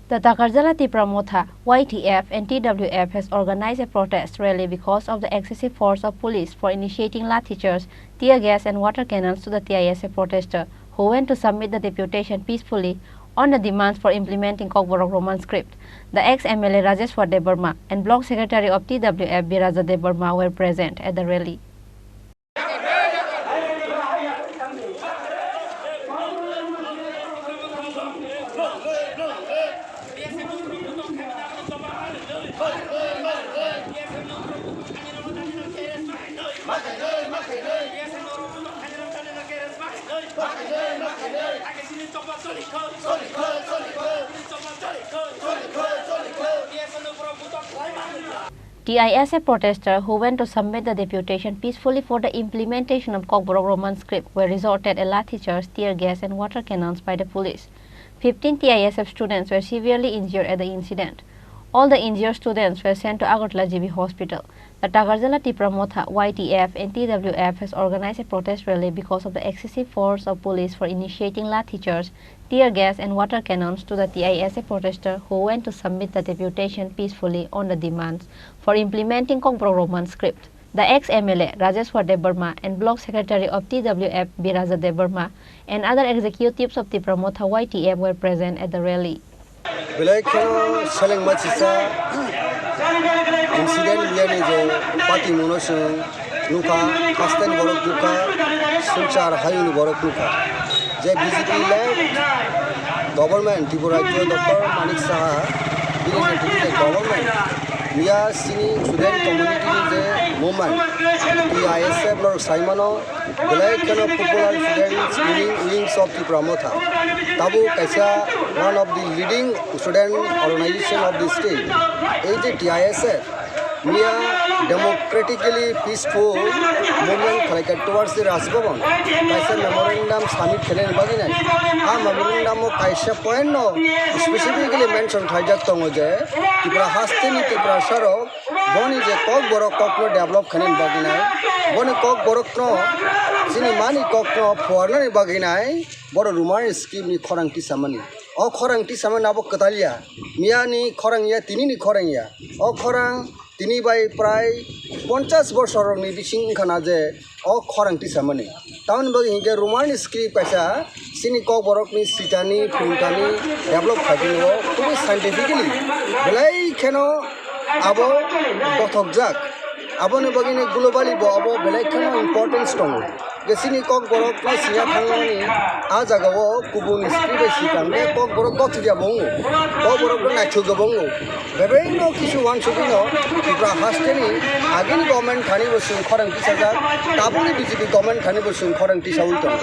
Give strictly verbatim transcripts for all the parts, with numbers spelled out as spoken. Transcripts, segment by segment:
The Takarjala Tipra Motha, Y T F, and T W F has organized a protest rally because of the excessive force of police for initiating lathi charge, tear gas and water cannons to the T I S F protester who went to submit the deputation peacefully on the demands for implementing Kokborok Roman script. The ex-M L A Rajeshwar Debbarma and Block Secretary of T W F Biraja Debbarma were present at the rally. T I S F protester who went to submit the deputation peacefully for the implementation of Kokborok Roman script were resorted a lathi charge, tear gas and water cannons by the police. Fifteen T I S F students were severely injured at the incident. All the injured students were sent to Agartala G B Hospital. The Takarjala Tipra Motha, Y T F, and T W F has organized a protest rally because of the excessive force of police for initiating lathi charge, tear gas and water cannons to the T I S F protester who went to submit the deputation peacefully on the demands for implementing Kokborok Roman script. The ex-M L A Rajeshwar Debbarma and Block Secretary of T W F Biraja Debbarma and other executives of Tipra Motha Y T F were present at the rally. Belai kheno seleng machisa incident biyani je party muno chwng nukha, hasteni borok nukha, swngchar hayungni borok nukha. Je B J P led government, Tripura rajyo Doctor Manik Saha, bini netrite government, miya sini student community ni je movement, T I S F norok saimano, belai kheno popular students union wings of Tipra Motha. Tabuk kaisa one of the leading student organization of the state. Ei je T I S F, miya democratically peaceful movement khlaikha towards the Raj Bhavan. Kaisa memorandum submit khlainani bagwi nai. A memorandum o kaisa point no specifically mention khlaijak tongo je Tripura hasteni Tiprasa rok boni je Kokborok kokno develop khlainani bagwi nai, boni Kokborok no chini mani kokno phuarnani bagwi nai, boro Roman script ni khorang tisamani. O khorang tisamani abo kwtal ya, miya ni khorang ya, tini ni khorang ya. O khorang tini bai prai ponchas bosor rok ni bising wngkha na je o khorang tisamani. Tamoni bagwi hinkhe Roman script kaisa chini Kokborokni sitani, phwrwngtani develop khaiphinio, kubui scientifically belai kheno abo gothokjak. Aboni bagwino globally bo abo belai kheno importance tongo. Je chini Kokborokno sina thangmani a jagao kubun script bai sikang khe Kokborok gothokya bo wngo. Kokborokno naithokya bo wngo. Bebengno kisu wansugwino Tripura hasteni agini government thani bo chwng khorang tisajak, tabukni B J P government thani bo chwng khorang tisaui tongo.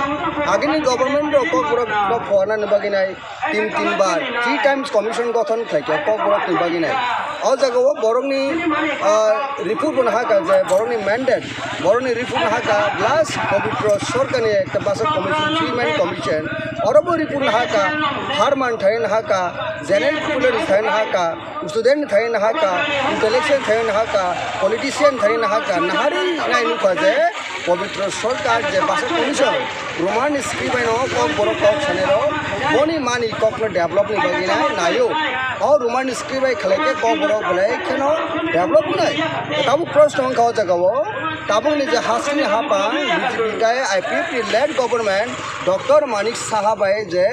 Agini government rok Kokborok no phuarnani bagwi nai tin tin bar three times commission gothon khlaikha Kokborok ni bagwi nai. O jagao borokni, ah, report bo nahakha je borokni mandate, borokni report nahakha last Pabitra Sarkar ni ekta basa commission, three man commission, oro bo report nahakha, Harman thani nahakha, general population thani nahakha, student thani nahakha, intellectual thani nahakha, politician thani nahakha, nahari nai nukha je Pabitra Sarkar je basa commission, Roman script bai no Kokborok kok sanai rok, boni mani kokno develop ni bagwi nai naio. O Roman script bai khlai khe Kokborok belai kheno develop nai. Tabuk proshno wngkha o jagao, tabukni je hasteni hapang B J P tai I P F ni led government Doctor Manik Saha bai je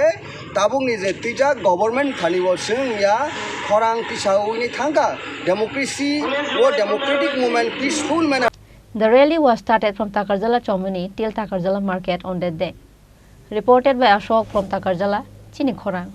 tabukni je twijak government thani o chwng ya khorang tisaui ni thangkha democracy o democratic movement peaceful manner. The rally was started from Takarjala Chomoni till Takarjala market on that day. Reported by Ashok from Takarjala, Chini Khorang.